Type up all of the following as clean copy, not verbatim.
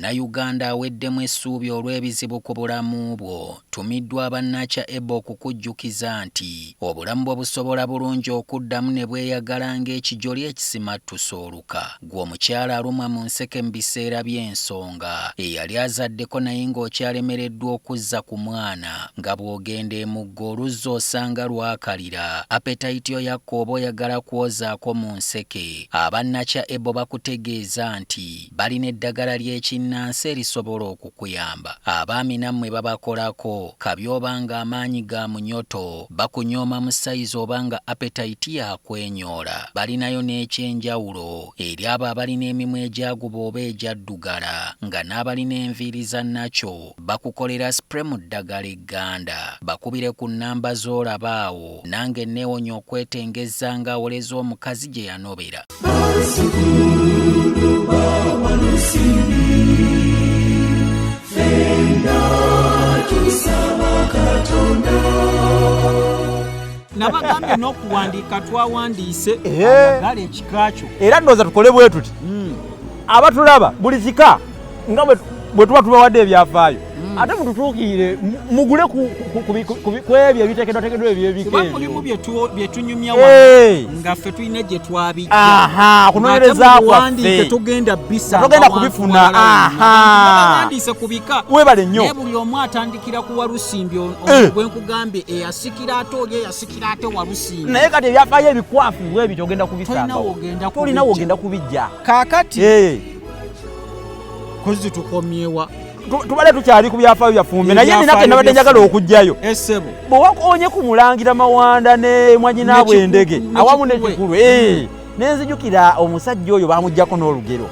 Munnayuganda aweddemu essuubi olw'ebizibu ku bulamu bwo, tumiddwa aba Nature Able okukujjukiza nti obulamu bwo busobola bulungi okuddamu ne bweyagala ng'ekijoli ekisimattuse oluka. Ggwe omukyala alumwa mu nseke mu biseera by'ensonga, eyali azaddeko naye ng'okyalemereddwa okuzza ku mwana, nga bw'ogenda e mugga oluzzi osanga lwakalira, appetite yo yakka oba oyagala kwozaako mu nseke, aba Nature Able bakutegeeza nti Balina eddagala ly'ekinnansi erisobola okukuyamba. Abaami nammwe babakolako, kabi oba nga amaanyi ga munyoto, bakunyooma mu sayizi oba nga appetite yakwenyoola. Balinayo n'ekyenjawulo eri abo abalina emimwa egyaguba oba egyaddugala nga n'abalina enviiri za nakyo bakukolera spray mu ddagala egganda. Bakubire ku nnamba z'olaba awo nange nneewonye okwetengezza ng'awoleza omukazi gye yanobera. Nabagambye n'okuwandiika twawandiise ayagala ekika kyo. Era ndowooza tukole bwe tuti abatulaba buli kika nga bwe tuba tubawadde ebyafaayo ate mututuukirire mugule ku ebyo ebiteekeddwateekeddwa ebyebika Kuba mulimu bye tunyumya wano nga ffe tulina gye twabijja. Kunoonyereza kwaffe togenda bisanga togenda kubifuna. Bawandiise ku bika. Webale nnyo. Naye buli omu atandikira ku Walusimbi gwe nkugambye eyasikira ate oli eyasikira ate Walusimbi. Naye kati ebyafaayo ebikwafu bwebityo ogenda kubisanga, tolina wogenda kubijja. Kaakati kozi tukomyewa tubadde tukyali ku byafaayo byafumbe naye nina ke nabadde njagala okugjayo. Bwe wakonye ku Mulangira Mawanda ne mwanyinaabwe Endege awamu n'Ekikulu, nenzijukira omusajja oyo bamuggyako n'olugero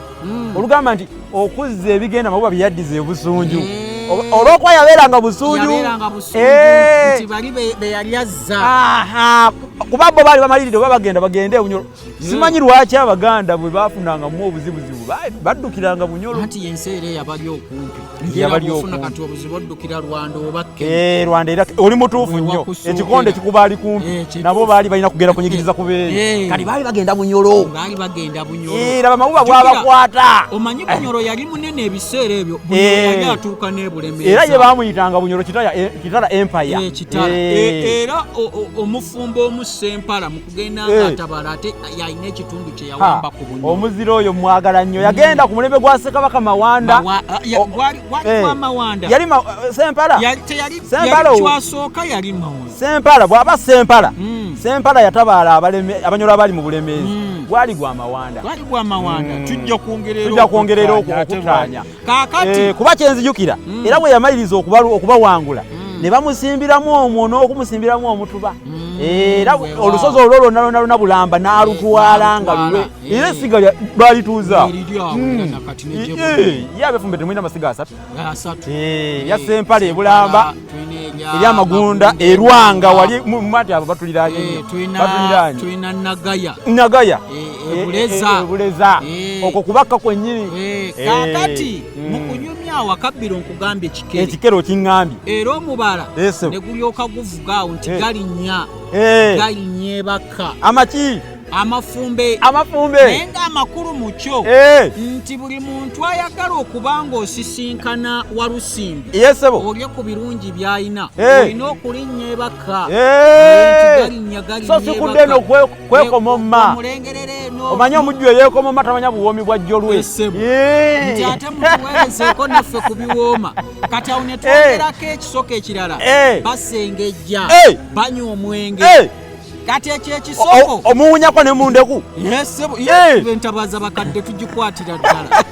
olugamba nti okuzza ebigenda mabuba byeyaddiza ebusunju olw'okuba yabeeranga busunju kuba bo baali bamaliridde oba bagenda bagende Bunyoro. Simanyi lwaki Abaganda bwe bafunangamu obuzibuzibu baddukiranga Bunyoro. Anti yensi era eyabali okumpi. Yabali okumpi. Kati obuzibu oddukira Rwanda oba Kenya. Rwanda era oli mutuufu nnyo. Ekikonde kikubaali kumpi. Nabo baali balina kugenda kunyigiriza ku beeri. Kati baali bagenda Bunyoro. Baali bagenda Bunyoro. Laba Mabuba bw'abakwata. Omanyi Bunyoro yali munene ebiseera ebyo. Bunyoro yali atuuka n'e Bulemeezi. Era ye baamuyitanga Bunyoro Kitara Empire. Kitara. Era omufumbo omusempala mu kugenda ng'atabala ate yalina ekitundu kye yawamba ku Bunyoro. Omuzira oyo mwagala nnyo. Yagenda ku mulembe gwa Ssekabaka Mawanda. Gwali gwa Mawanda. Yali Sempala. Sempala kyasooka yali Mawanda. Sempala bw'aba Sempala. Sempala yatabaala Abanyoro abali mu Bulemeezi. Gwali gwa Mawanda. Gwali gwa Mawanda. Tujja kwongerera okutaanya. Kaakati kuba kyenzijukira era bwe yamaliriza okubawangula ne bamusimbiramu omwo n'okumusimbiramu omutuba. Era olusozi olwo lwonna lwonna lwonna bulamba n'alutwala nga lulwe. Era essiga balituuza. Ye ab'effumbe temulina masiga asatu. Erya Sempala ebulamba, ery'Amagunda erwanga wali mati abo batuliraanye nnyo. Batuliraanye. Tulina Nagaya. Nagaya. Ebuleza. Okwo kubakka kwennyini. Kaakati mu kunyumya awo akabbiro nkugambye ekikere. Ekikere okiŋŋambye. Era omubala ne gulyoka guvuga awo nti galinnya. Galinnya ebakka. Amaki? Amafumbe. Amafumbe. Naye ng'amakulu mu kyo nti buli muntu ayagala okuba ng'osisinkana Walusimbi olye ku birungi by'alina olina okulinnya ebakka. So sikudde eno kwekomomma. Omanyi omujju eyeekomomma tamanya buwoomi bwa jjolwe. Nti ate mutuweerezeeko naffe ku biwooma. Kati awo ne twongerako ekisoko ekirala, basengejja, banywa omwenge. Kati ekyo ekisoko omuwunyako ne mundeku. Entabaza bakadde tugikwatira ddala.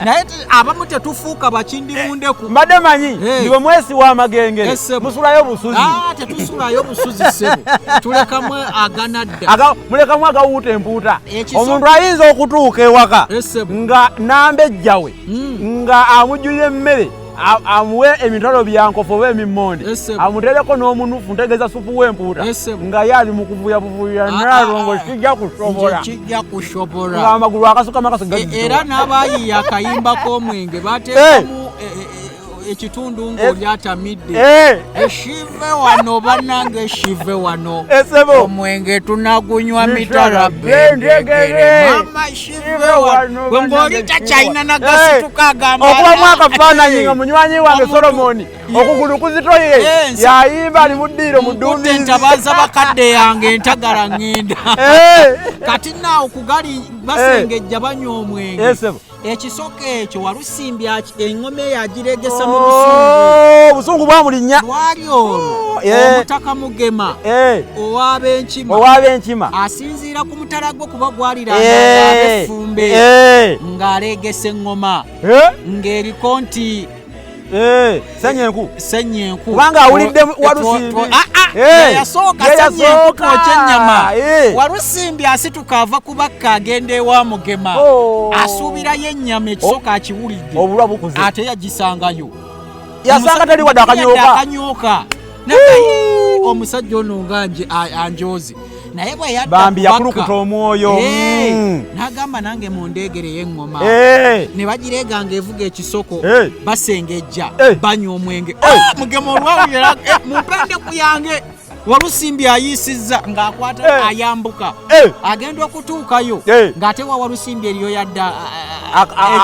Naye abamu tetufuuka bakindi mundeku. Mbadde manyi ndi bwe mwesiwa amagengere musulayo busuzi. Tetusulayo busuzi ssebo. Tulekamu aganadda. Mulekamu agawuuta empuuta. Omuntu ayinza okutuuka ewaka nga nambejjawe nga amujjulira emmere amuwe emitwalo byankofu oba emimmonde amutereko n'omunufu ntegeeza supu w'empuuta nga ye ali mu kuvuya buvuya nalongo kijja kusobola kusobola ng'amagulu akasuka makaso era n'abayiiya akayimba k'omwenge bateekamu ekitundu ng'oli atamidde. Eshive wano bannange, eshive wano. Esebo. Omwenge tunagunywa mitala bendegere. Mama shive wano. Gwe ng'oli takyalina nagasituka agamba. Okubamu akafaananyi nga munywanyi wange Solomoni okugulu kuzitoye yayimba ali mu ddiiro mu ddumbizi. Ntabaza bakadde yange ntagala ŋŋenda. Kati naawo kugali basengejja banywa omwenge. Ekisoko ekyo Walusimbi eŋŋoma eyo agiregesa mu busungu. Obusungu bwamulinnya. Lwali olwo Omutaka Mugema ow'Abenkima ow'Abenkima asinziira ku mutala gwe kuba gwaliraana ab'effumbe ng'alegesa eŋŋoma ng'eriko nti Senyenku. Senyenku. Kubanga awulidde Walusimbi. Yasooka Senyenku twokya ennyama. Walusimbi asituka ava ku bakka agenda ewa Mugema. Asuubirayo ennyama ekisoko akiwulidde. Obulwa bukuze. Ate yagisangayo. Yasanga tali wadde akanyooka. Akanyooka. Omusajja ono nga anjooze. Naye bwe yadda bambi yakulukuta omwoyo. N'agamba nange mundeegereyo eŋŋoma. Ne bagireega ng'evuga ekisoko, basengejja, banywa omwenge. Mugema olwawulira mumpe endeku yange. Walusimbi ayiisizza ng'akwata ayambuka. Agenda okutuukayo ng'ate wa Walusimbi eriyo yadda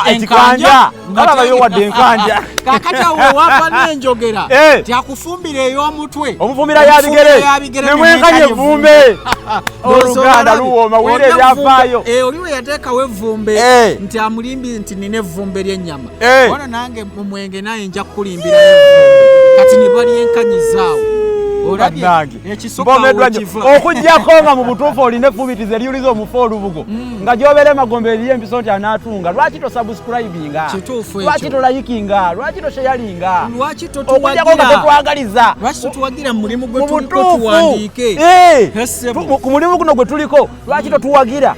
enkanja. Ngalabayo wadde enkanja. Kaakati awo wava n'enjogera nti akufumbira ey'omutwe. Omufumbira yabigere ne mwenkanya evvumbe. Oluganda luwooma wulira ebyafaayo. Oli we yateekawo evvumbe nti amulimbi nti nina evvumbe ly'ennyama. Wano nange mu mwenge naye nja kukulimbirayo evvumbe. Kati ne balyenkanyizaawo. Okuggyako nga mu butuufu olina effubitizi eriyuliza omufu olubugo nga gy'obeera emagombe eriyo empiso nti anaatunga. Lwaki tosubscribinga? Lwaki tolayikinga? Lwaki tosharinga? Okuggyako nga totwagaliza. Lwaki totuwagira mu mulimu gwe tuliko tuwandiike? Ku mulimu guno gwe tuliko lwaki totuwagira?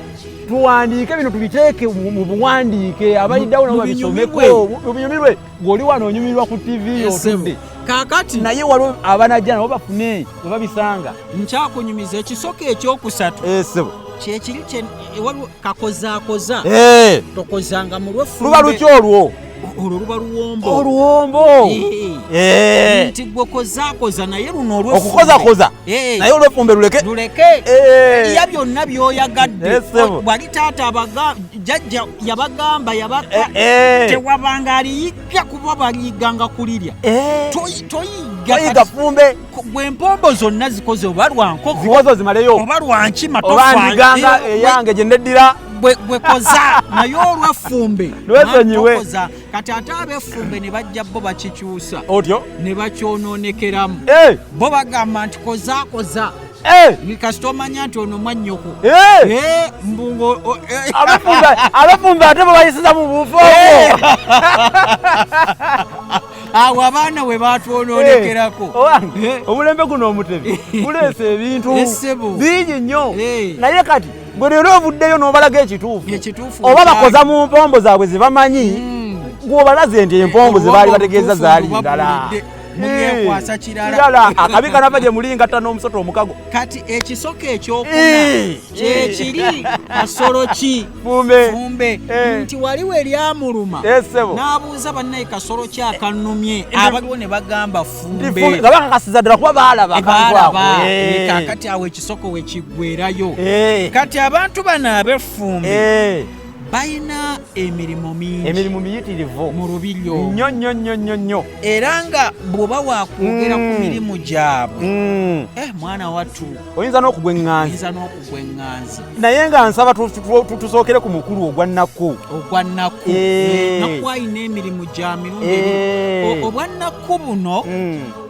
Tuwandiike bino tubiteeke mu buwandiike abaliddawo nabo babisomeko binyumirwe. Ng'oli wano onyumirwa ku TV otudde. Kaakati naye waliwo abanajja nabo bafune we babisanga. Nkyakunyumiza ekisoko ekyokusatu kyekiri waliwo kakozaakoza. Tokozanga mu lw'effumbe. Luba luki olwo? Olwo luba luwombo. Oluwombo. Nti gwe kozaakoza naye luno olw'effumbe. Okukozakoza. Naye olw'effumbe luleke. Luleke. Lya byonna by'oyagadde. Wali taata jjajja yabagamba yabaka. Tewabanga aliyigga kuba baliyiganga kulirya. Toyigga fumbe. Gwe empombo zonna zikoze oba lwa nkoko. Zikoze zimaleyo. Oba lwa nkima tofa. Oba ndiganga eyange gye neddira. Gwe koza naye olw'effumbe. Lwesonyiwe. Kati ate ab'effumbe ne bajja bo bakikyusa. Otyo? Ne bakyonoonekeramu. Bo bagamba nti kozaakoza. Kasita omanya nti ono mwannyoko. Mbungo. Abafumbe ate bo bayisiza mu bufu obwo. Awo abaana we batwononekerako. Omulembe guno omutebi guleese ebintu bingi nnyo. Naye kati gwe leero ovuddeyo n'obalaga ekituufu. Oba bakoza mu mpombo zaabwe ze bamanyi, gw'obalaze nti empombo ze baali bategeeza zaali ndala. Munyekwasa kirala. Akabi kanava gye muli ngatta n'omusota omukago. Kati ekisoko ekyokuna kyekiri kasolo ki? Fumbe. Nti waliwo eryamuluma. N'abuuza bannaye kasolo ki akannumye. Abaliwo ne bagamba fumbe. Nga bakakasiza ddala kuba baalaba. Baalaba. Kaakati awo ekisoko we kiggweerayo. Kati abantu bano ab'effumbe balina emirimu mingi. Emirimu miyitirivu. Mu lubiri olwo. Nnyo nnyo nnyo nnyo nnyo. Era nga bw'oba waakwogera ku mirimu gyabwe. Mwana wattu. Oyinza n'okugwa eŋŋanzi. Oyinza n'okugwa eŋŋanzi. Naye nga nsaba tusookere ku mukulu ogwa Nakku. Ogwa Nakku. Nakku alina emirimu gya mirundi ebiri. Obwa Nakku buno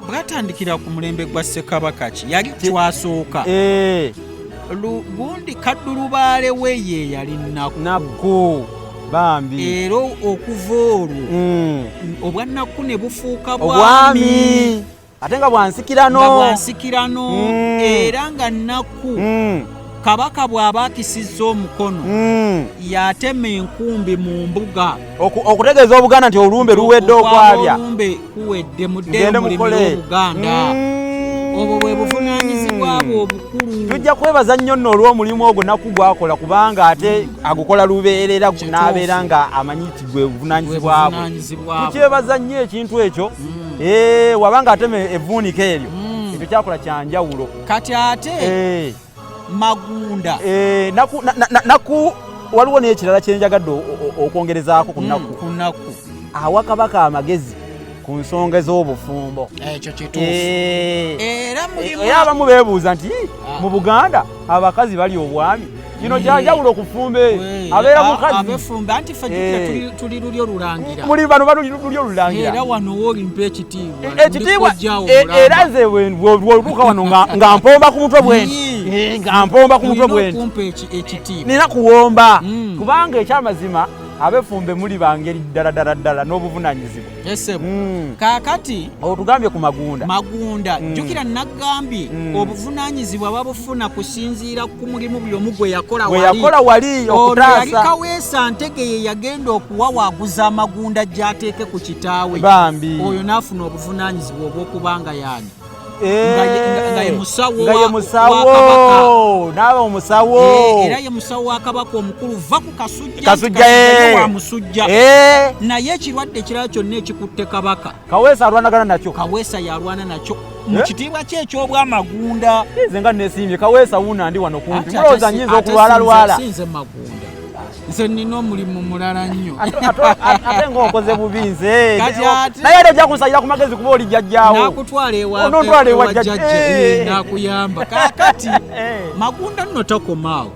bwatandikira ku mulembe gwa Ssekabaka ki? Yali twasooka. Gundi Kaddulubaale we ye yali Nakku. Nakku bambi. Era okuva olwo obwa Nakku ne bufuuka bwami. Ate nga bwansikirano. Nga bwansikirano. Era nga Nakku Kabaka bw'aba akisizza omukono yatema enkumbi mu mbuga. Okutegeeza Obuganda nti olumbe luwedde okwabya. Olumbe kuwedde muddeyo mulimire Obuganda. Obwo bwe buvunaanyizibwa Obuvunaanyizibwa bwe obukulu. Tujja kwebaza nnyo nno olw'omulimu ogwo Nakku gwakola, kubanga ate agukola lubeerera, n'abeera nga amanyi nti gwe buvunaanyizibwa bwe. Tukyebaza nnyo ekintu ekyo. Wabanga atema evvuunike eryo, ekyo kyakola kyanjawulo. Kati ate Magunda, Nakku waliwo n'ekirala kyenjagadde okwongerezaako ku Nakku. Ku Nakku. Awa Kabaka amagezi ku nsonga ez'obufumbo. Ekyo kituufu. Era mulimu Era abamu beebuuza nti, "Mu Buganda abakazi bali obwami?" Kino kyanjawulo ku ffumbe, abeera mukazi. Abefumbe anti ffe jjukira tuli lulyo lulangira. Muli bano baluli lulyo lulangira. Era wano woolimpa ekitiibwa. Ekitiibwa. Ndi kojjaawo Era mulamba. Nze bw'olutuuka wano nga mpomba ku mutwe bwe nti. Nga mpomba ku mutwe Olina bwe nti. okumpa ekitiibwa. Nina kuwomba, kubanga ekyamazima abefumbe muli bangeri ddala ddala ddala n'obuvunaanyizibwa. Esebo. Kaakati Otugambye ku Magunda. Magunda, jjukira naggambye obuvunaanyizibwa babufuna kusinziira ku mulimu buli omu gwe yakola gwe wali. Yakola wali Ono yali okutaasa. Kaweesa Ntege, ye yagenda okuwawaaguza Amagunda gy'ateeke ku kitaawe. Bambi. Oyo n'afuna obuvunaanyizibwa obw'okubanga yaani nga ye musawo Nga ye wa musawo Kabaka. N'aba omusawo. Era ye musawo wa Kabaka omukulu, va ku Kasujja nti Kasujja, Kasujja ye wa musujja, naye ekirwadde ekirala kyonna ekikutte Kabaka, Kaweesa alwanagana nakyo. Kaweesa yalwana nakyo mu Eh? kitiibwa kye eky'obwamagunda. Nze nga nesiimye Kaweesa, wuuna ndi wano kumpi. Ate Mulowooza nyinza okulwalalwala? Sinze Magunda, nze nina omulimu mulala nnyo. Ate ng'okoze bubi nze. Kati ate- Naye ate ojja kunsalira ku magezi kuba oli jjajjaawo. Nakutwala ewa Onontwala ewa ewa jjajja. jjajja, nakuyamba. Kaakati Magunda nno takomaawo.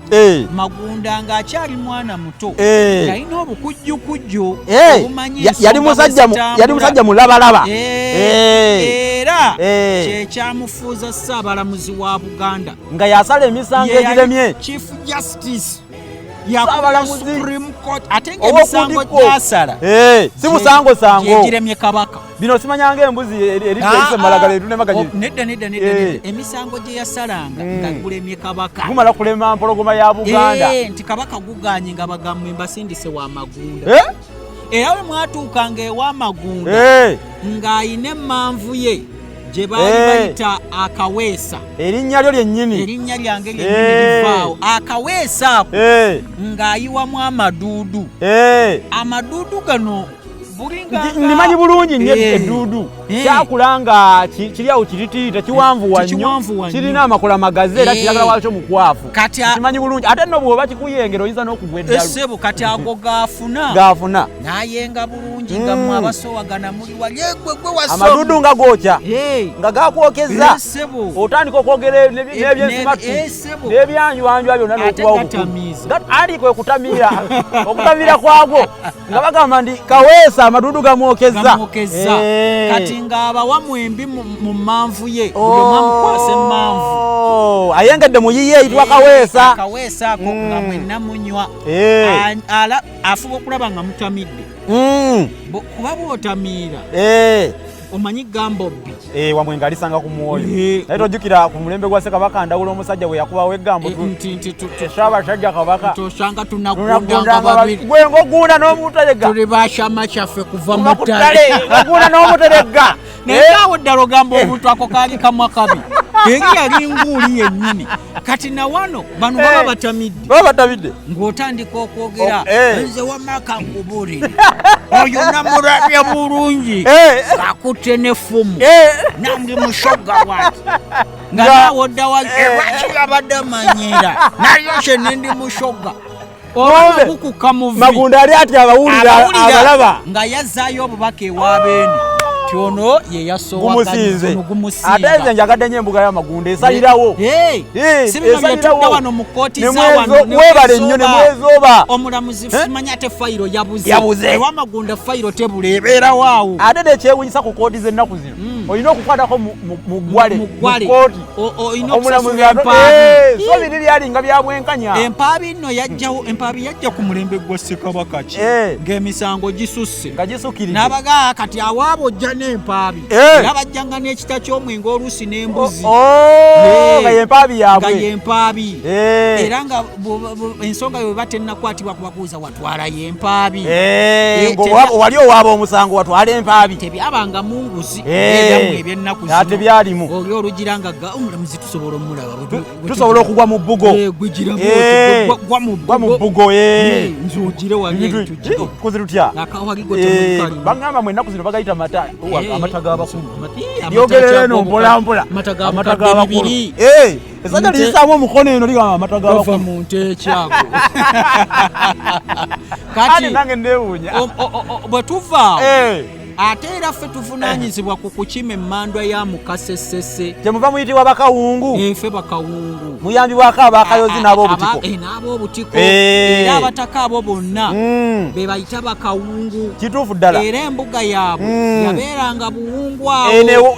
Magunda ng'akyali mwana muto yalina obukujjukujju obumanyi Yali ensonga musajja bwe yali zitambula. Musajja mulabalaba. Era kyekyamufuuza ssaabalamuzi wa Buganda. Nga yasala emisango Ye yali egiremye. Chief Justice, yakulira Ssaabalamuzi. Supreme Court, ate ng'emisango Ow'oku ntikko. gyasala Si musango sango. gyegiremye Kabaka. Bino simanyanga embuzi erisa malagala etunemaganye. Nedda, nedda, nedda, nedda. Emisango gye yasalanga nga gulemye Kabaka, Gumala kulema mpologoma ya Buganda. Nti Kabaka guganye, nga bagamba mbasindise wa Magunda. Era bwe mwatuukanga ewa Magunda, ng'ayina emmanvu ye gye baali bayita Akaweesa. Erinnya lyo lyennyini. Erinnya lyange lyennyini livaawo, Akaweesa ako, ng'ayiwamu amaduudu. Amaduudu gano bulinga Ndimanyi bulungi nnyo edduudu. Kyakula nga kiri awo kiriti, tekiwanvuwa nnyo. Tekiwanvuwa nnyo. Kirina amakula magazi era kiragala wakyo mukwafu. Kati Kimanyi bulungi, ate nno bw'oba kikuyengera oyinza n'okugwa eddalu. Essebo, kati ago gaafuna Gaafuna. N'ayenga bulungi nga mmwe abasowagana muli wali egwe gwe wasoma. Amaduudu nga gookya, nga gakwokeza. Essebo. Otandika okwogera n'ebyensimatu Essebo. n'ebyanjwanjwa byonna Ate n'okuwa gatamiiza. Ali kwe kutamiira, okutamiira kwagwo nga bagamba nti Kaweesa amaduudu gamwokeza. Gamwokeza. Kati ng'abawa mwembi mu mmanvu ye, buli omu amukwasa emmanvu. Oh, ayengedde mu yiye eyitibwa Kaweesa. Akaweesa ako nga mwenna munywa. Afuba okulaba nga mutamidde. Kuba bw'otamiira, omanyi gamba obbi. Wamwe nga alisanga ku mwoyo. Naye tojjukira ku mulembe gwa Ssekabaka Ndawula, omusajja bwe yakubawo eggambo, Nti Ssaabasajja Kabaka, tosanga tunagundanga babiri. Gwe ng'ogunda n'omuterega. Tuli bashama kyaffe kuva Kuva mu ku ttale. ttale, ogunda n'omuterega. Naye awo ddala ogamba omuntu ako kaali kamwa kabi, eri yali nguuli yennyini. Kati nawano bano baba batamidde. Baba batamidde. Ng'otandika okwogera, Oh, eh. nze wamaka nkubuulire, oyo namulabye bulungi akutte n'effumu, nange mushoga bwati nga naawe odda wali, lwaki yabadde amanyira naye kye nendi mushoga Ng'ombe. oba gukuka muvi. Magunda ali ati abawulira, Abawulira abalaba. Nga yazzaayo obubaka ewa beene ti ono ye Gumusinze. yasowa. Ate nze njagadde nnyo embuga y'Amagunda, esalirawo. Si bino Esalirawo. byetudda wano mu kooti Ne za wano, ne mwebale nnyo ne mwezooba. mwezooba. Omulamuzi Eh? simanyi ate fayiro yabuze. Yabuze. Ewamagunda fayiro tebula, ebeerawo awo. Ate nekyewunyisa ku kooti z'ennaku zino, olina okukwatako mu ggwale Mu mu ggwale. kooti. Olina Omulamuzi okusasula empaabi. So biri byalinga bya bwenkanya. Empaabi nno yajjawo, empaabi yajja ku mulembe gwa Ssekabaka ki, ng'emisango gisusse, nga gisukiridde. N'abagaa kati awaabo ojja n'empaabi, era bajjanga n'ekita ky'omwenge, oluusi n'embuzi. Oh, nga yempaabi Nga yaabwe. yempaabi, era nga ensonga yo bweba tennakwatibwa kubakuuza watwalayo empaabi. Wali owaaba omusango, watwala empaabi. Tebyabanga mu nguzi. Ebyammwe ebyennaku zino. Ate byalimu. Oli olugira nga ga omulamuzi tusobola omulaba. Tusobola okugwa mu bbugo. Gugira bw'oti, gwa mu Gwa mu bbugo. bbugo, Nze ogire wali tugire. Tukoze tutya? Akawaligo temukalimu. Bagamba mwe ennaku zino bagayita mata, amata g'abakulu. Amata Lyogerera eno mpola mpola. Amata ga Amata bukadde g'abakulu. bibiri. Essajja Nte- liyisaamu omukono eno ligamba amata Gava g'abakulu. mu nte ekyago. Kati Kati nange neewuunya. bwe tuva awo, ate era ffe tuvunaanyizibwa ku kukima emmandwa ya Mukasesese. Kyemuva muyitibwa bakawungu. Ffe bakawungu. Muyambibwako abakayozi n'ab'obutiko. N'ab'obutiko. Era abataka abo bonna be bayita bakawungu. Kituufu ddala. Era embuga yaabwe yabeeranga Buwungu awo. Eno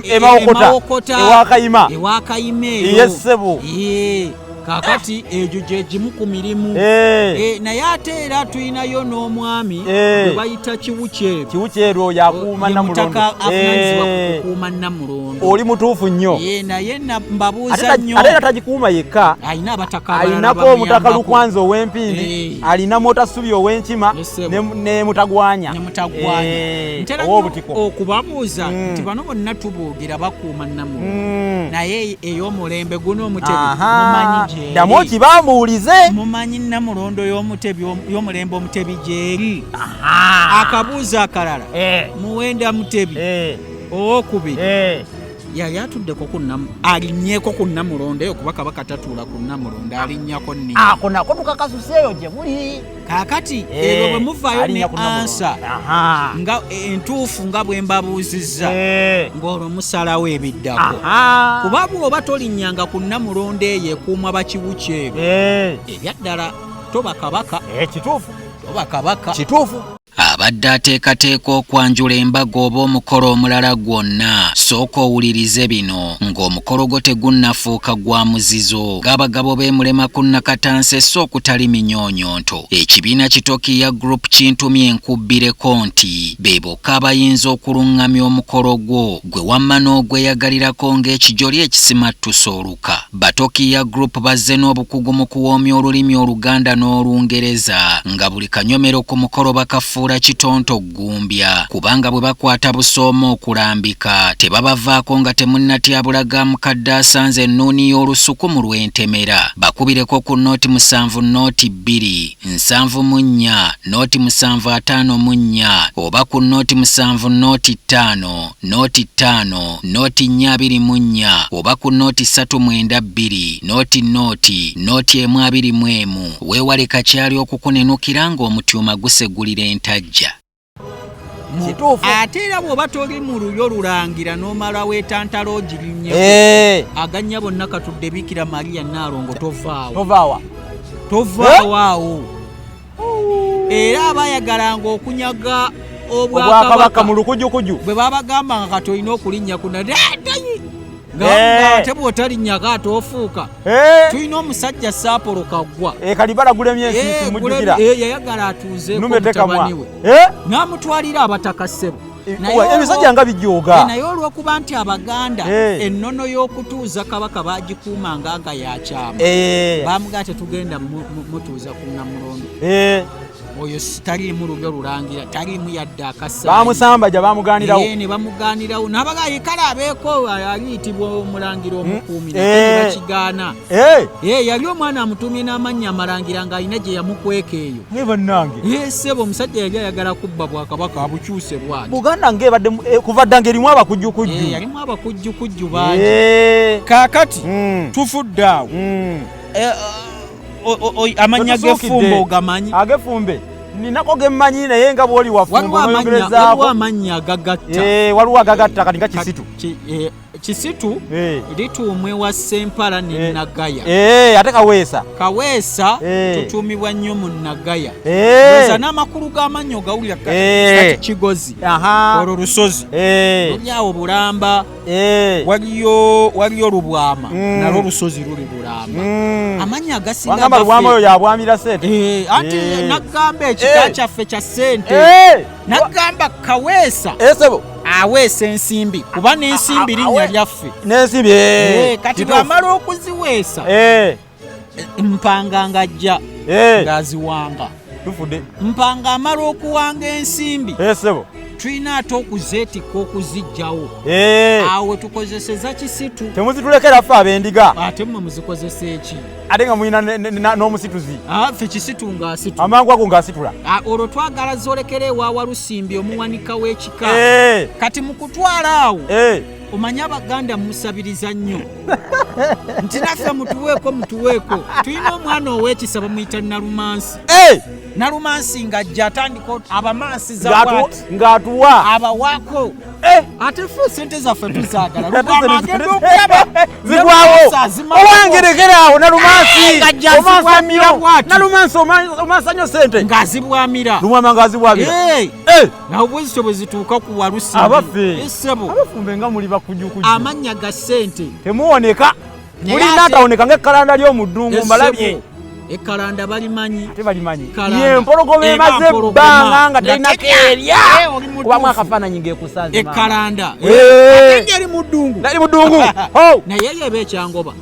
e Mawokota. Ewa Kayima. Ewa Kayima eyo. Ye ssebo. Kaakati egyo gye gimu ku mirimu. Naye ate era tulinayo n'omwami gwe bayita Kiwukyeru. Kiwukyeru oyo akuuma Ye Nnamulondo. mutaka avunaanyizibwa ku kukuuma Nnamulondo. Oli mutuufu nnyo. Naye mbabuuza nnyo. Ate era tagikuuma yekka. Alina abataka abalala Alinako omutaka bamuyambako. Lukwanzi ow'Empindi, alina Motasubi ow'Enkima, ne Mutagwanya. Ne Mutagwanya. Ntera nnyo Ow'obutiko. okubabuuza nti bano bonna tuboogera bakuuma Nnamulondo. Naye ey'omulembe guno Omutebi mumanyi gy'eri. Ddamu okibambuulize. Mumanyi Nnamulondo y'Omutebi y'omulembe Omutebi gy'eri. Akabuuzo akalala. Muwenda Mutebi owokubiri yali atuddeko ku alinnyeeko ku Nnamulondo eyo, kuba Kabaka tatuula ku Nnamulondo, alinnyako nni. Ako nako tukakasuseeyo gye muli. Kaakati ebyo bwe muvaayo ne Alinnya ku Nnamulondo. ansa nga entuufu nga bwe mbabuuzizza, ng'olwo musalawo ebiddako. Kuba bw'oba tolinnyanga ku Nnamulondo eyo ekuumwa bakiwukyeru, ebyaddala toba kabaka. Kituufu. Toba kabaka. Kituufu. Abadde ateekateeka okwanjula embaga oba omukolo omulala gwonna, sooka owulirize bino ng'omukolo gwo tegunnafuuka gwa muzizo. Ng'abagabo beemulema ku Nnakatansi sso okutali minyoonyonto. Ekibiina Kitokiya Group kintumye enkubbireko nti be bokka abayinza okuluŋŋamya omukolo gwo gwe wamma n'ogweyagalirako ng'ekijoli ekisimattusa oluka. Batokiya Group bazze n'obukugu mu kuwoomya olulimi Oluganda n'Olungereza, nga buli kanyomero ku mukolo bakafuula kitonto ggumbya, kubanga bwe bakwata busooma okulambika tebabavaako nga temunnatyabulaga mukadde asanze ennuuni y'olusuku mu lw'entemera. Bakubireko ku nooti 7 nooti 2 74 nooti 7 54 oba ku nooti 7 nooti 5 nooti 5 nooti 4 24 oba ku nooti 3 92 nooti nooti nooti 1 21. Weewale kakyali okukunenukira ng'omutyuma gusegulira entajja. Kituufu. Ate era bw'oba toli mu lulyo lulangira n'omala weetantala ogirinnyeko, agannya bonna katudde Bikira Maria Nnaalongo tovaawo. Tovaawa. Tovaawo awo. Era abayagalanga okunyaga obwakabaka mu lukujukuju bwe babagamba nga kati olina okulinnya ku nga ate bw'otalinnyako ate ofuuka. Tulina omusajja Saapolo Kaggwa. Kalibala gulemye ensiisi mujjukira. Yayagala atuuzeeko mutabani we. N'amutwalira abataka ssebo. Ebisajja nga bijooga. Naye olw'okuba nti Abaganda ennono y'okutuuza kabaka baagikuumanga nga yakyama. Bamugamba tetugenda mutuuza ku Nnamulondo. Oyo taliimu lulyo lulangira, taliimu yadde akasaayi. Bamusambajja bamugaanirawo. Ne bamugaanirawo. N'abaga kale abeeko aliyitibwa omulangira omukuumi naye bakigaana. Yali omwana amutuumye n'amannya amalangira ng'alina gye yamukweka eyo. Naye bannange. Ssebo omusajja yali ayagala kubba bwakabaka abukyuse bw'ati. Buganda ng'ebadde kuva dda ng'erimu abakujjukujju. Yalimu abakujjukujju bangi. Kaakati tufudde awo. Amannya g'effumbe ogamanyi? Ag'effumbe ninako ge mmanyi naye nga bw'oli wafumbo n'oyogerezaako. Waliwo amannya agagatta. Waliwo agagatta kati nga Kisitu. Kisitu lituumwa ewa Ssempala ne Nagaya. Ate Kaweesa. Kaweesa tutuumibwa nnyo mu Nagaya. Ndowooza n'amakulu g'amannya ogawulira kati Kigozi. Olwo lusozi. Luli awo Bulamba. Waliyo Lubwama. Nalwo lusozi luli Bulamba. Amannya agasinga Wangamba Lubwama oyo yabwamira ssente. Anti nagamba ekika kyaffe kya ssente. Nagamba Kaweesa. Aweesa ensimbi kuba n'ensimbi linnya lyaffe. N'ensimbi. Kati bw'amala okuziweesa Mpanga ng'ajja ng'aziwanga. Tufudde. Mpanga amala okuwanga ensimbi. Ssebo. Tulina ate okuzeetikka okuzijjawo. Awo tukozeseza kisitu. Temuzitulekera ffe ab'endiga. Ate mmwe muzikozesa eki? Ate nga mulina n'omusituzi. Ffe kisitu ng'asitula. Amangu ago ng'asitula. Olwo twagala zoolekera ewa Walusimbi omuwanika w'ekika. Kati mu kutwala awo omanye Abaganda musabiriza nnyo nti naffe mutuweeko mutuweeko. Tulina omwana ow'ekisa bamuyita Nalumansi. Nalumansi ng'ajja atandika abamansiza bw'ati ng'atuwa abawaako. Ate ffe sente zaffe tuzaagala. Lubwama agenda okulaba zigwawo. Owangerekera awo Nalumansi Nalumansi omansa nnyo sente ng'azibwamira. Lubwama ng'azibwamira. Nawo bwezityo bwe zituuka ku Walusimbi. Abaffe abafumbe nga muli bakujukuju. Amannya ga ssente temuwoneka. Mulina atawoneka ng'ekkalanda ly'omuddungu mbalabye. Ekkalanda balimanyi. Ate balimanyi. Ye empologoma emaze ebbanga nga terina keerya. Kubamu akafaananyi ng'ekusanze. Ekkalanda. Ate ng'eri mu ddungu. Eri mu ddungu. Naye yo eba ekyangoba.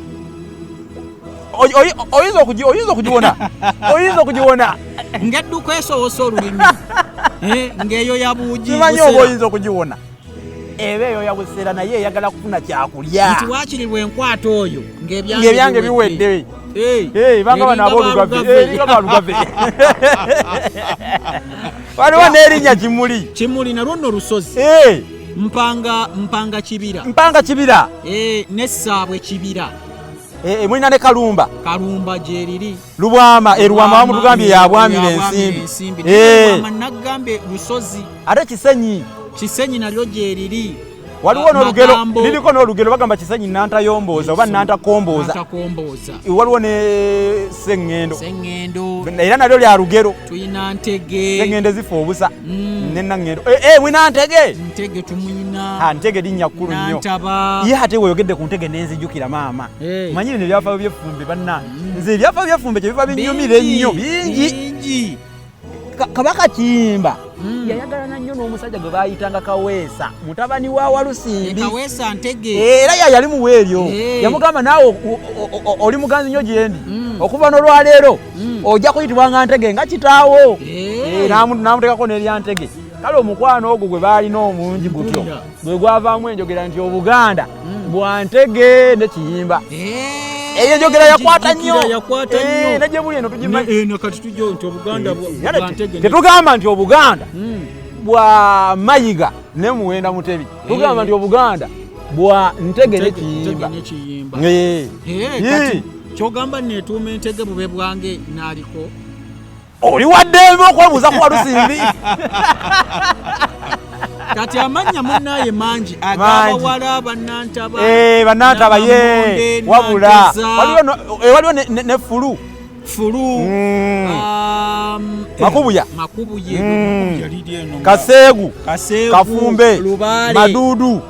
Oyinza okugiwona. Oyinza okugiwona. Ng'edduka esowosa olulimi. Ng'eyo ya buugi. Simanyi oba oyinza okugiwona. Eba eyo ya buseera naye eyagala kufuna kyakulya. Nti waakiri lwe nkwata oyo ng'ebyange biwedde. Banga bano ab'olugave. Eringa balugave. Waliwo n'erinnya Kimuli. Kimuli nalwo nno lusozi. Mpanga Kibira. Mpanga Kibira. N'Essaabwe Kibira. Mulina ne Kalumba. Kalumba gyeriri. Lubwama, Lubwama bamutugambye yabwamira ensimbi. Lubwama nagambye lusozi. Ate Kisenyi. Kisenyi nalyo gyeriri. Waliwo n'olugero, liriko n'olugero bagamba Kisenyi Nantayombooza oba Nantakombooza. Nantakombooza. Waliwo ne Sseŋŋendo. Sseŋŋendo. Era nalyo lya lugero. Tulina Ntege. Sseŋŋendo zifa obusa. Ne Naŋŋendo. Mulina Ntege. Ntege tumuyina. Ntege linnya kkulu nnyo. Nantaba. Ye ate weeyogedde ku Ntege n'enzijukira maama. Manyi bino ebyafaayo by'effumbe bannange. Nze ebyafaayo by'effumbe kye biva binnyumira ennyo. Bingi. Kabaka Kiyimba yayagalana nnyo n'omusajja gwe baayitanga Kaweesa, mutabani wa Walusimbi. Kaweesa Ntege. Era yali muwa eryo. Yamugamba naawe oli muganzi nnyo gye ndi. Okuva n'olwaleero ojja kuyitibwanga Ntege nga kitaawo. N'amuteekako n'erya Ntege. Kale omukwano ogwo gwe baalina omungi gutyo gwe gwavaamu enjogera nti Obuganda bwa Ntege ne Kiyimba. Eyo enjogera yakwata nnyo. Ne gye buli eno tugimanyi. Kati tujja nti Obuganda bwa Ntege. Tetugamba nti Obuganda bwa Mayiga ne Muwenda Mutebi. Tugamba nti Obuganda bwa Ntege ne Kiyimba. Kati ky'ogamba neetuuma Entege bube bwange n'aliko. Oli waddembe okwebuuza ku Walusimbi. Kati amannya munnaye mangi ag'abawala bannantaba. Bannantaba ye wabula waliwo ne Fulu. Fulu. Makubuya. Makubuye. Kaseegu. Kafumbe. Madudu.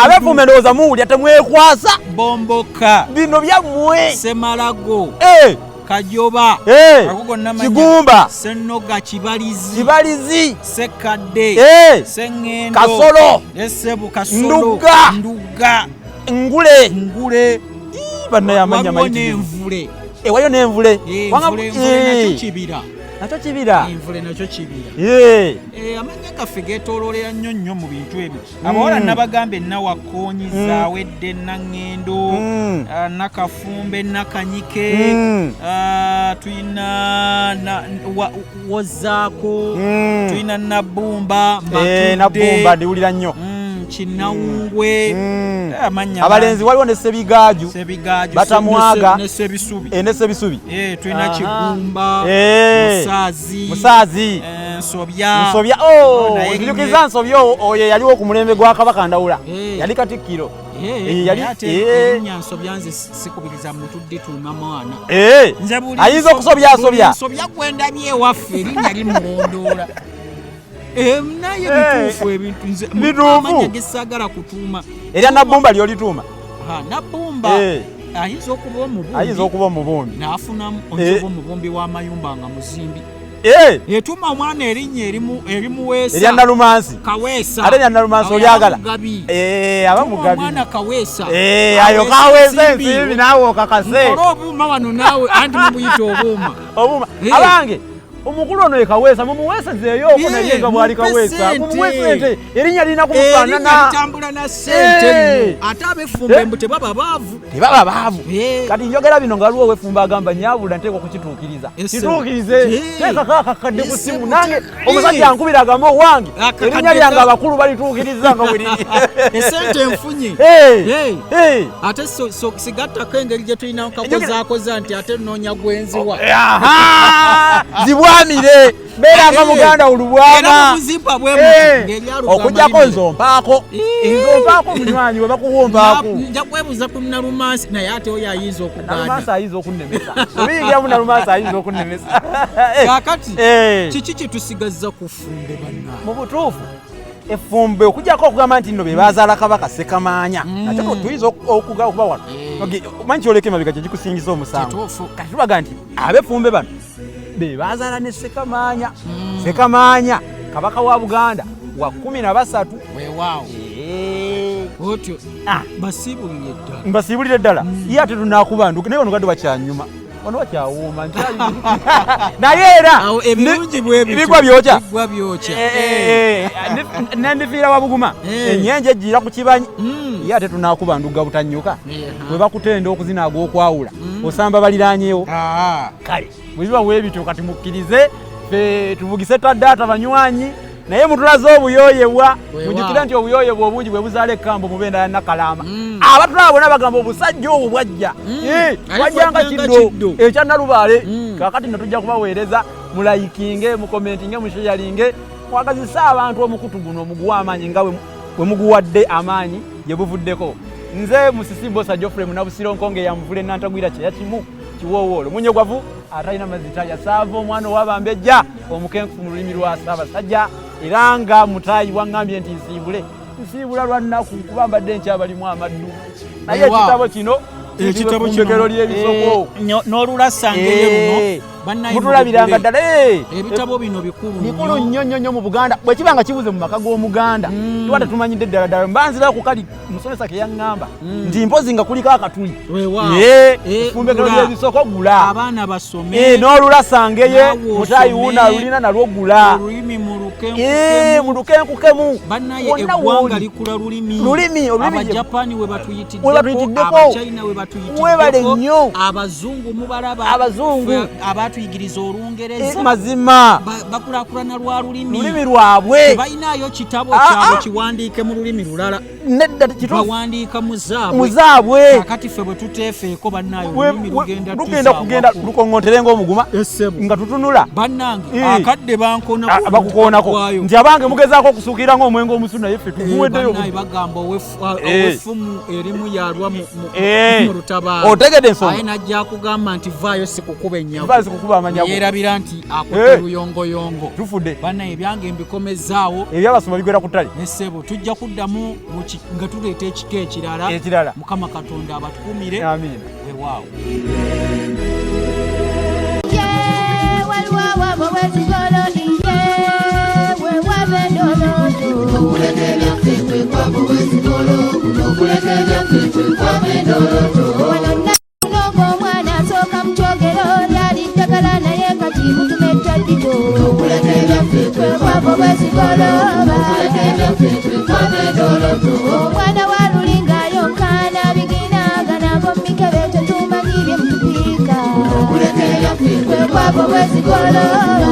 Abefumbe ndowooza muwulya temwekwasa. Bomboka. Bino byammwe. Semalago. Kajoba. Kigumba. Ssennoga Kibalizi. Kibalizi. Ssekadde. Sseŋŋendo. Kasolo. Essebu Kasolo. Ndugga. Ndugga. Ngule. Ngule. Bannaye amannya mayitirivu. Waliwo n'envule. Waliwo n'envule. Envule nakyo kibira. Nakyo kibira. Envule nakyo kibira. Amannya gaffe geetooloolera nnyo nnyo mu bintu ebyo. Abawala nabagambye Nawakoonyi, Zaawedde, Naŋŋendo, Nakafumbe, Nakanyike, tulina Wozaako, tulina Nabbumba, Matudde. Nabbumba ndiwulira nnyo. Kinnawungwe. Abalenzi waliwo ne Ssebigaaju, Batamwaga, ne Ssebisubi. Ne Ssebisubi. Tulina Kigumba, Musaazi, Nsobya. Nsobya, nzijukiza Nsobya oyo yaliwo ku mulembe gwa Kabaka Ndawula. Yali Katikkiro. Erinnya Nsobya nze sikubiriza muntu ddituuma mwana. Ayinza okusobyasobya. Nsobya gwe ndabye ewaffe erinnya limulondoola. Naye bituufu ebintu nze amannya ge saagala kutuuma. Erya Nabbumba ly'olituuma. Nabbumba ayinza okuba omubumbi. Ayinza okuba omubumbi. N'afunamu oyinza okuba omubumbi w'amayumba nga muzimbi. Etuuma omwana erinnya erimuweesa. Erya Nalumansi. Kaweesa. Ate erya Nalumansi olyagala. Aba mugabi. Omwana Kaweesa. Ayo Kaweesa ensimbi naawe okakase. Nkole obuuma wano naawe anti mubuyita obuuma. Obuuma. Abange. Omukulu ono ekaweesa mumuweesezeeyo oko naye nga bwali kaweesa mumuwe sente, erinnya lirina kumufaanana, litambula na sente. Ate ab'effumbe mbu tebaba baavu, tebaba baavu. Kati njogera bino nga waliwo ow'effumbe agamba nnyabula nteekwa okukituukiriza, kituukirize, teekako akakadde ku ssimu nange omusajja ankubira agambe owange erinnya lyange abakulu balituukiriza nga bwe liri, esente nfunye. Ate sigattako engeri gye tulina kakozaakoza nti ate nnoonya gwenziwa zibwamire beera nga muganda olubwama okujjako nze ompaako, nze ompaako munywanyi we bakuwa ompaako. Nja kwebuuza ku Nalumansi naye ate oyo ayinza okugaana. Nalumansi ayinza okunnemesa, obiyingiramu Nalumansi ayinza okunnemesa. Kaakati kiki kye tusigazza ku ffumbe bannange? Mu butuufu effumbe okujjako okugamba nti nno be bazaala Kabaka Ssekamaanya, ate tuyinza okuba wano omanyi kyoleka emabega kye kikusingiza omusango. Kati tubaga nti ab'effumbe bano be bazaala ne Ssekamaanya. Ssekamaanya Kabaka wa Buganda wa 13. Weewaawo otyo basiibulire ddala, mbasiibulire ddala. Ye ate tunaakuba nduka naye wano gadde bakyanyuma, wano bakyawuuma naye era ebirungi bigwa byokya, nendifiira wa Buguma ennyenje ejjira ku kibanyi. Ye ate tunaakuba nduga butanyuka bwe bakutenda okuzina ag'okwawula osamba baliranyeewo. Kale bwe biba bwe bityo kati mukkirize ffe tuvugise taddaata banywanyi, naye mutulaze obuyoyebwa. Mujjukire nti obuyoyebwa obungi bwe buzaala ekkambo mu benda ya Nakalaama. Abatulaba bonna bagamba obusajja obwo bwajja bwajjanga kiddo ekya Nalubaale. Kaakati nno tujja kubaweereza, mulayikinge, mukomentinge, musheyalinge, mwagazise abantu omukutu guno omuguwa amaanyi nga bwe muguwadde amaanyi gye buvuddeko. Nze Musisi Bosa Geoffrey Munabusiro Nkonge ya Muvule Nantagwira kyeyakimu kiwoowoolo munyogwavu atalina mazzi talya saava omwana ow'abambejja omukenkufu mu lulimi lwa Ssaabasajja, era nga mutaayi waŋŋambye nti nsiibule, nsiibula lwa nnaku kuba mbadde nkyabalimu amaddu, naye ekitabo kino ekitabo kino ly'ebisoko n'olulasangeye luno mutulabiranga ddala. Ebitabo bino bikulu bikulu nnyo nnyo nnyo mu Buganda. Bwe kiba nga kibuze mu maka g'Omuganda tuba tetumanyidde ddala ddala. Mba nzirayo ku kali musomesa ke yaŋŋamba nti mpozi nga kuliko akatuli effumbekero ly'ebisoko gula abaana basome n'olulasangeye mutaayi wuuna lulina nalwo gula olulimi mulukenkukemu. Bannaye eggwanga likula lulimi lulimi. Abajapani we batuyitiddeko, Abachina we batuyitiddeko, webale nnyo, Abazungu mubalaba, Abazungu abatuyigiriza Olungereza mazima bakulaakulana lwa lulimi lulimi lwabwe. Tebalinayo kitabo kyabwe kiwandiike mu lulimi lulala, nedda kituufu, bawandiika mu zaabwe mu zaabwe. Kakati ffe bwe tuteefeeko bannaye olulimi lugenda lugenda kugenda lukoŋŋontere ng'omuguma nga tutunula. Bannange akadde bankoonako bakukoonako nti abange mugezaako okusuukira ng'omwenge omusu, naye ffe tuguweddeyo. Bagamba ow'effumu erimu yalwa mu lutabaalo, otegedde ensonga, aye najja akugamba nti vaayo sikukuba ennyago, vaayo sikukuba amanyago, yeerabira nti akutte luyongoyongo. Tufudde. Bannaye ebyange mbikomezaawo, ebyabasoma bigwera ku ttale. Essebo tujja kuddamu nga tuleeta ekika ekirala ekirala. Mukama Katonda abatukumire. Amiina. Weewaawo. Omwana asooka mu kyogero lyali ddagala, naye kati mutumetta ddigo kwebwavo bwezigoloba. Omwana wa lulinga yonkana biginagana mikebe, tetumanyi bye mutupiika kwebwavo bwezigoloba.